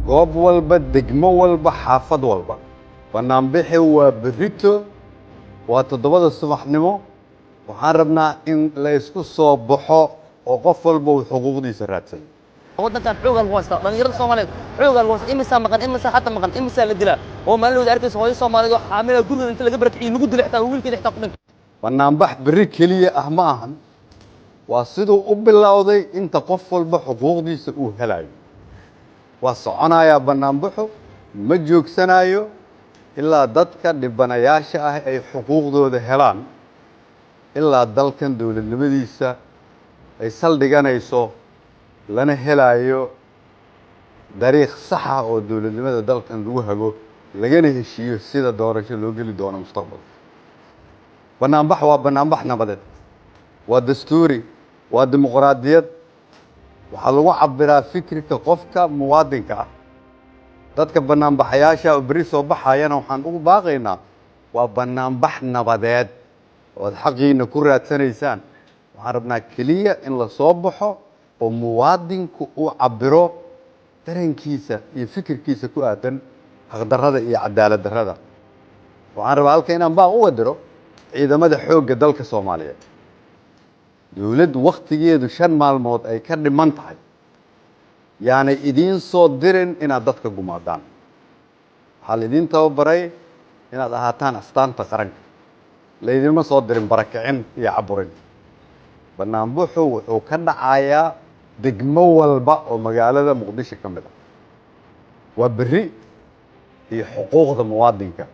Goob walba, degmo walba, xaafad walba, banaanbixi waa berrito, waa 7da subaxnimo. Waxaan rabnaa in la isku soo baxo oo qof walba uu xuquuqdiisa raadsado. Waddankan xoogaa lagu haystaa, dhalinyarada Soomaaliyeed xoogaa lagu haystaa. Imisaa maqan? Imisaa hadda maqan? Imisaa la dilaa? Oo maalin arkaysa hooyo Soomaaliyeed oo xaamila gurigeeda inta laga barakiciyo lagu dilay, xitaa wiilkeeda xitaa ku dhintay. Banaanbax berri keliya ah ma ahan, waa siduu u bilowday inta qof walba xuquuqdiisa uu helayo. Waa soconayaa banaanbaxu, ma joogsanayo ilaa dadka dhibanayaasha ah ay xuquuqdooda helaan, ilaa dalkan dowladnimadiisa ay saldhiganayso, lana helayo dariiq sax ah oo dowladnimada dalkan lagu hago, lagana heshiiyo sida doorasho loo geli doono mustaqbalka. Banaanbax waa banaanbax nabadeed, waa dastuuri, waa dimuqraadiyad. Waxaa lagu cabbiraa fikirka qofka muwaadinka ah. Dadka banaanbaxayaasha oo berri soo baxayana waxaan ugu baaqaynaa: waa banaanbax nabadeed oo aad xaqiina ku raadsanaysaan. Waxaan rabnaa keliya in la soo baxo oo muwaadinku uu cabbiro dareenkiisa iyo fikirkiisa ku aadan xaqdarrada iyo cadaalad darrada. Waxaan rabaa halka inaan baaq uga diro ciidamada xoogga dalka Soomaaliyeed. Dowladdu wakhtigeedu 5 maalmood ay ka dhiman tahay yaanay idiin soo dirin inaad dadka gumaadaan. Waxaa laidiin tababaray inaad ahaataan astaanta qaranka, laydinma soo dirin barakicin iyo caburin. Banaanbuxu wuxuu ka dhacayaa degmo walba oo magaalada Muqdisho ka mid ah. Waa berri iyo xuquuqda muwaadinka.